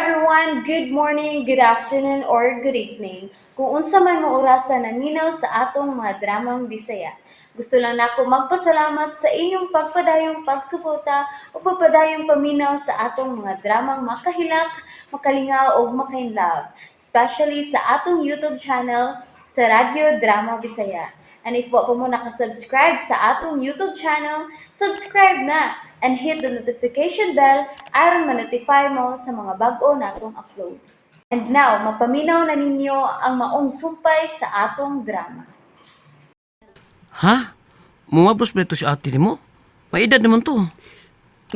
Everyone! Good morning, good afternoon, or good evening. Kung unsa man mo orasa naminaw sa atong mga dramang Bisaya. Gusto lang nako magpasalamat sa inyong pagpadayong pagsuporta o pagpadayong paminaw sa atong mga dramang makahilak, makalingaw ug makainlove, especially sa atong YouTube channel sa Radyo Drama Bisaya. And if wa pa mo nakasubscribe sa atong YouTube channel, subscribe na and hit the notification bell aron ma-notify mo sa mga bag-o natong uploads. And now, mapaminaw na ninyo ang maong sumpay sa atong drama. Ha? Mumabros ba ito si ate ni mo? May edad naman to.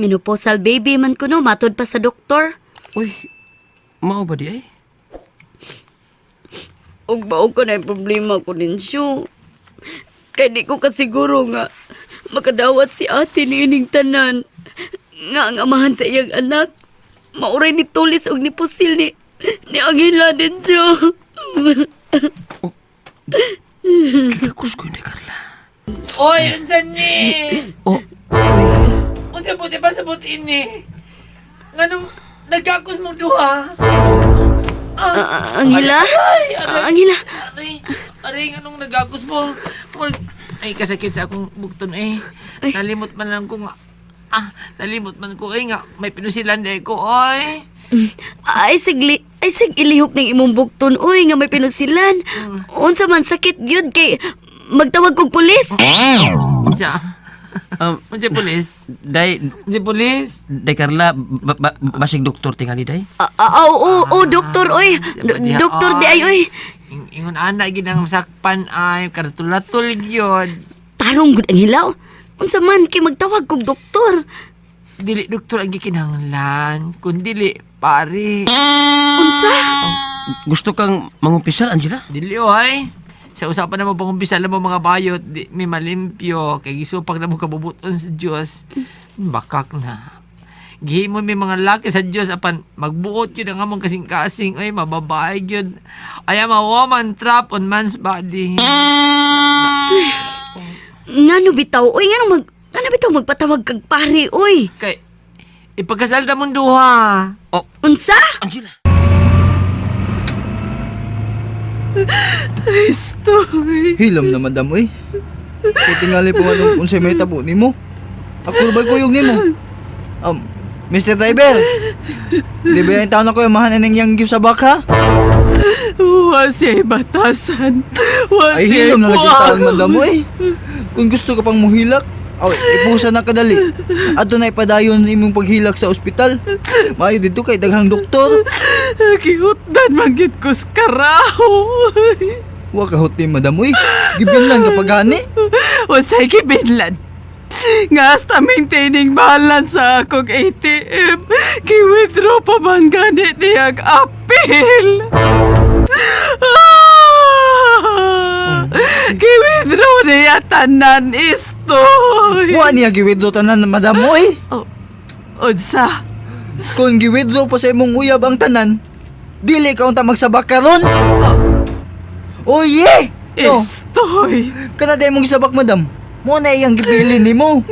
Menopausal baby man kuno, matod pa sa doktor. Uy, mao ba di ay? Ug bao ko na yung problema ko din siyo. Kay di ko kasiguro nga makadawat si ate ni ining tanan. Nga ang amahan sa iyang anak. Mauray ni Tulis og ni Pusil ni Angela din siyo. Kikakos ko hindi, Carla. Oy, unsa ni? Oh, Unsa buti pa sa buti ni? Nganong nagkakos mong duha? Ah, Angela? Ay, aray, Angela? Aray, aray, nganong nagkakos mo? Ay, kasakit sa akong bukton eh. Ay. Nalimot man lang ko nga. Ah, nalimot man ko eh nga. May pinusilan dahil ko, oy. Ay, sigli, ay, sig ilihok ng imong bukton, uy, nga may pinusilan. Unsa man sakit yun kay magtawag kog pulis. Unsa? Unsa pulis? Day, Unsa pulis? day Carla, basig doktor tingali day. Ah, ah, oo, oo, doktor, oy. Doktor di ay, oy. Ingon ana ginang sakpan ay karatulatol gyud. Tarong gud ang hilaw. Unsa man kay magtawag kog doktor. Dili doktor ang gikinahanglan, kun dili pare. Unsa? Gusto kang mangumpisal, Angela? Dili oy. Sa usapan na mo pangumpisa mo mga bayot, di mi malimpyo kay gisupak na mo kabubuton sa Dios. Bakak na. Gihimo mi mga laki sa Dios apan magbuot yun ang among kasing-kasing oy, mababae gyud. I am a woman trapped on man's body. Ngano bitaw, oy, ngano bitaw magpatawag kag pare, oy. Kay ipagkasal ta mong duha. Oh, Unsa? Angela. Hilom na, madam, uy. Kay tingali po anong unsay may tabo nimo. Ako ba kuyog nimo? Mr. Driver. Di ba yung taon ako yung mahanan ng yang sa baka? Wa siya'y batasan. Wa Ay, siya'y hilom na lagi buwang. taon, madam, uy. Kung gusto ka pang muhilak, aw, ipusa na kadali. Ato na ipadayon imong paghilak sa ospital. Maayo dito kay daghang doktor. Gihutdan man gid ko sa karaho. Wa ka huti, madam, uy. Gibinlan kapag gani. Wa siya'y gibinlan. Nga hasta maintaining balance sa akong ATM. Gi-withdraw pa man gani niyang apil. Ah! Gi-withdraw niya tanan istoy. Wa niya giwidro tanan, madam, uy. Unsa? Kung giwithdraw pa sa imong uyab ang tanan, dili ka unta magsabak karon. Oh yeah! No, Istoy. kana day mong gisabak, madam. Mo na iyang gipili nimo.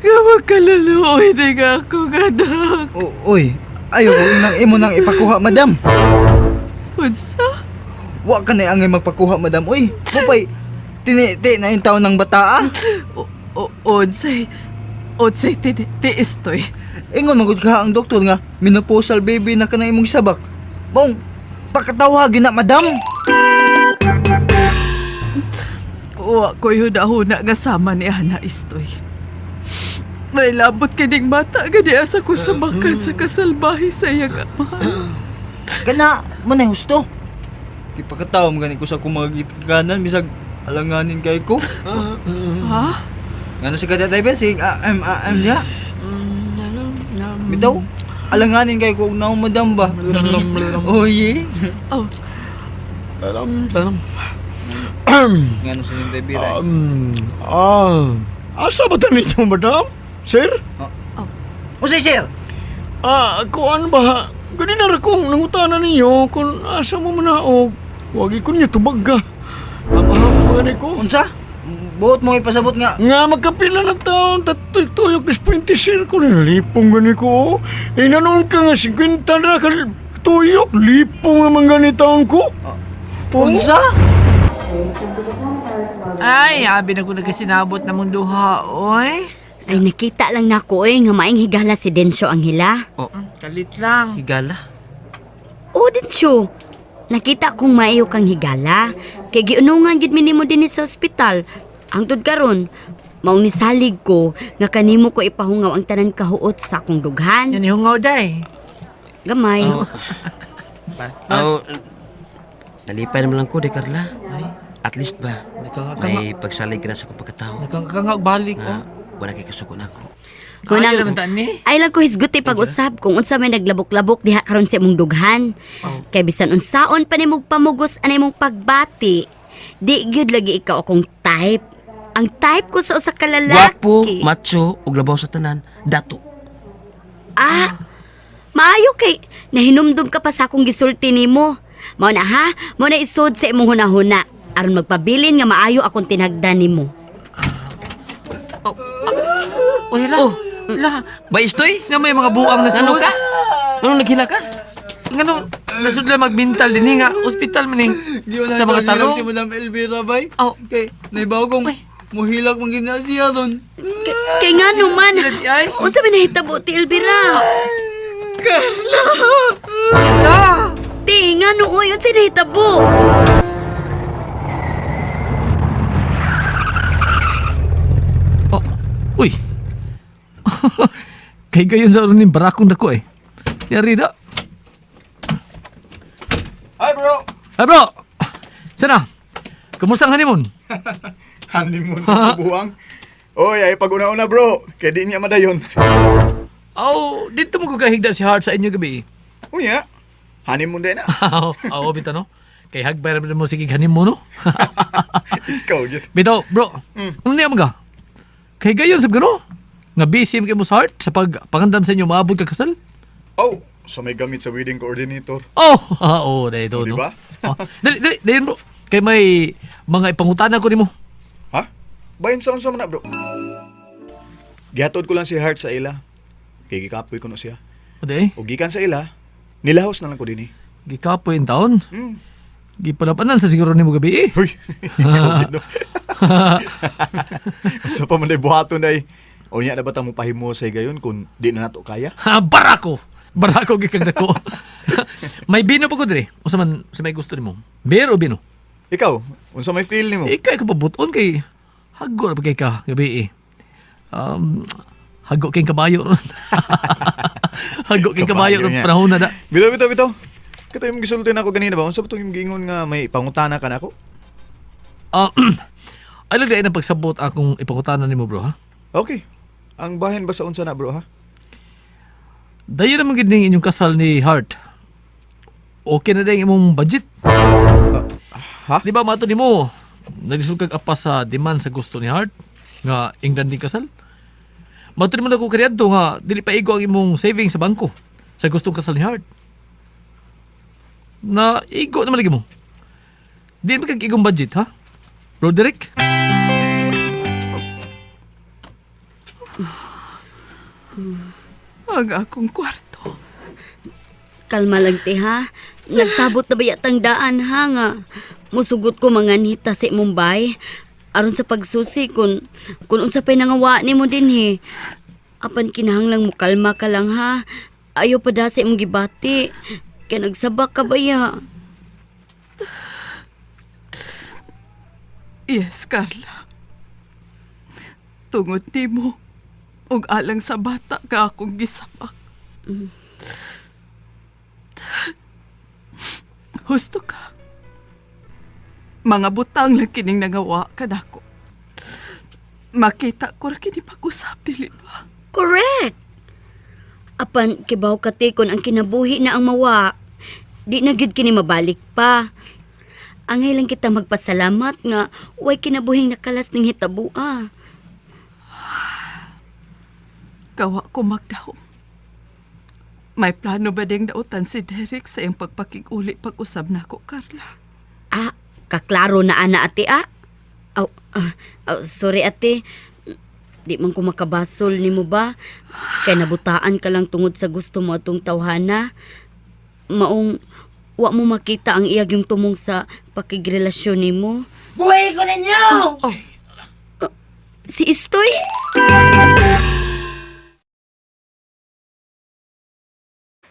Nga magkalaluoy na nga akong anak. Oy, ayo ko nang imo nang ipakuha, madam. Unsa? Wa ka na angay magpakuha, madam. Uy, mupay tiniti na yung taon ng bata ah. Unsay? Unsay tiistoy? Ingon magud ka ang doktor nga menopausal baby na kana imong sabak. Bong, pakatawagin na, madam. Wa ko'y huna-huna nga sama ni Ana istoy. May labot kining bata gani asa ko sa makan sa kasalbahe sa iyang ama. Kana mo na husto. Ipakatawa mo gani ko sa akong mga gitkanan bisag alanganin kay ko. Ha? Ngano si kada driver si AM AM niya. Bitaw, alanganin kay ko og naong, madam ba. Oh yeah. Oh, Ngano si driver ay. Ah, asa ba ta ninyo, madam? Sir? Unsay, sir? Ah, kuan ba? Gani na ra kong nangutana ninyo kung asa mo manaog. Wagi ko niya tubag ka. Amaham mga ni ko. Unsa? Buot mo ipasabot nga. Nga magkapila na taon, tatoy tuyok is 25 na lipong gani ko. Eh, nanoon ka nga, 50 na ka tuyok, lipong naman gani taon ko. Unsa? Ay, abi na ko nagkasinabot na mong duha, oy. Ay nakita lang nako oy nga maing higala si Densyo ang hila. Kalit lang. Higala. O Densyo, nakita kong maayo kang higala. Kay giunungan gid mi nimo dinhi sa ospital. Hangtod karon, maong nisalig ko nga kanimo ko ipahungaw ang tanan kahuot sa akong dughan. Yan ihungaw day. Gamay. Bastos. Oh, nalipay naman lang ko, di Carla. At least ba, Nakangakanga. may pagsalig ka na sa akong pagkatao. Nakangakanga balik, Nga, oh. wala kay kasuko na ako. Munang- Ayaw naman taan ni. Ay lang ko hisguti pag-usab kung unsa may naglabok-labok diha karon sa imong dughan. Kay bisan unsaon pa nimong pamugos anay imong pagbati, di gyud lagi ikaw akong type. Ang type ko sa usa ka lalaki. Gwapo, macho, ug labaw sa tanan, dato. Ah, maayo kay nahinumdum ka pa sa akong gisulti nimo. Mao na ha, mao na isod sa imong hunahuna aron magpabilin nga maayo akong tinagdan nimo. Uy, la. Oh. La. Ba, istoy? Nga may mga buang na Ano ka? Ano naghila ka? Nga nasud lang magmental din eh, nga. Ospital man eh. Di wala Sa mga tarong. tarong. Si Madam Elvira bay. Oh. Kay naibaw kong muhilak man gid na siya ron. Kay ngano man, Sila di ay. unsa may nahitabo ti Elvira? La. Ti ngano oy, unsa nahitabo? Oh. Uy. Kay gayon sa rin barakong dako eh. Yari na. Hi bro! Hey bro. Sana. Kumusta ang honeymoon? Honeymoon sa buwang. Oy, ay pag una-una bro, kay di niya madayon. Aw, dito mo gugahigda si Heart sa inyo gabi. Unya, honeymoon din na. Aw, aw bitaw no. Kay hagbay ra mo sige honeymoon no. Ikaw, gyud. Bitaw, bro. Ano niya mga? Kay gayon sab gano? Nga busy man kay mo sa Heart sa pagpangandam sa inyo maabot ka kasal? Oh, so may gamit sa wedding coordinator. Oh, ah, oh, dahil ito, Di no? ba? Oh, dali, dali, dali, bro. Kay may mga ipangutana ko nimo. Ha? Bayin sa unsa man na bro? Gihatod ko lang si Heart sa ila. Kay gikapoy ko no siya. O di, O gikan sa ila, nilahos na lang ko dinhi. gikapoy in taon. Hmm. Gipanapanan sa siguro nimo gabi eh. Huy, ikaw gid no. Unsa pa man day buhaton day. O nya na ba ta mo pahimo sa higayon kung di na nato kaya? Ha, barako. Barako gikag dako. May bino pa ko dire. Usa man sa may gusto nimo. Beer o bino? Ikaw, unsa may feel nimo? Ikay ko pabuton kay hago ra pa kay ka gabi eh. Hago kay kabayo ron. Hago kay kabayo ron niya. panahon na da. Bitaw, bitaw, bitaw. Kato yung gisulti na ako ganina ba? Unsa ba itong yung giingon nga may pangutana ka na ako? Ah, ay lang ang pagsabot akong ipangutana nimo bro ha. Okay. Ang bahin ba sa unsa na bro ha? Dayon naman gid ning inyong kasal ni Heart. Okay na din imong budget. Ha? Di ba mato nimo? Naglisod kag apas sa demand sa gusto ni Heart nga England din kasal. Mato nimo na ko kaniadto nga dili pa igo ang imong savings sa bangko sa gustong kasal ni Heart. Na igo naman lagi mo. Di man kag igong budget ha? Roderick? Ang akong kwarto. Kalma lang te ha. Nagsabot na ba yatang daan ha nga. Musugot ko mga nita sa Mumbai. Aron sa pagsusi kun unsa pa'y nangawa nimo dinhi. Apan kinahanglang mo kalma ka lang ha. Ayaw pa da sa imong gibati. Kay nagsabak ka ba ya? Yes, Carla. Tungod nimo ug alang sa bata ka akong gisabak. Husto ka. Mga butang lang kining nangawa kanako. Makita ko ra kini pag-usap dili ba? Correct. Apan kibaw ka te kon ang kinabuhi na ang mawa. Di na gyud kini mabalik pa. Angay lang kita magpasalamat nga way kinabuhing nakalas ning hitabua. Kawa ko magdahom. May plano ba ding dautan si Derek sa iyang pagpakiguli pag-usab nako, Carla? Ah, kaklaro na ana ate ah. Aw, Ah, sorry ate. Di man ko makabasol nimo ba? Kay nabutaan ka lang tungod sa gusto mo atong tawhana. Maong wa mo makita ang iyag yung tumong sa pakigrelasyon nimo. Buhay ko ninyo! Si Istoy?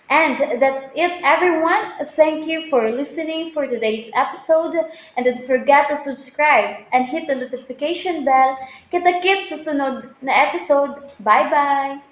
And that's it, everyone. Thank you for listening for today's episode. And don't forget to subscribe and hit the notification bell. Kita-kits sa sunod na episode. Bye-bye!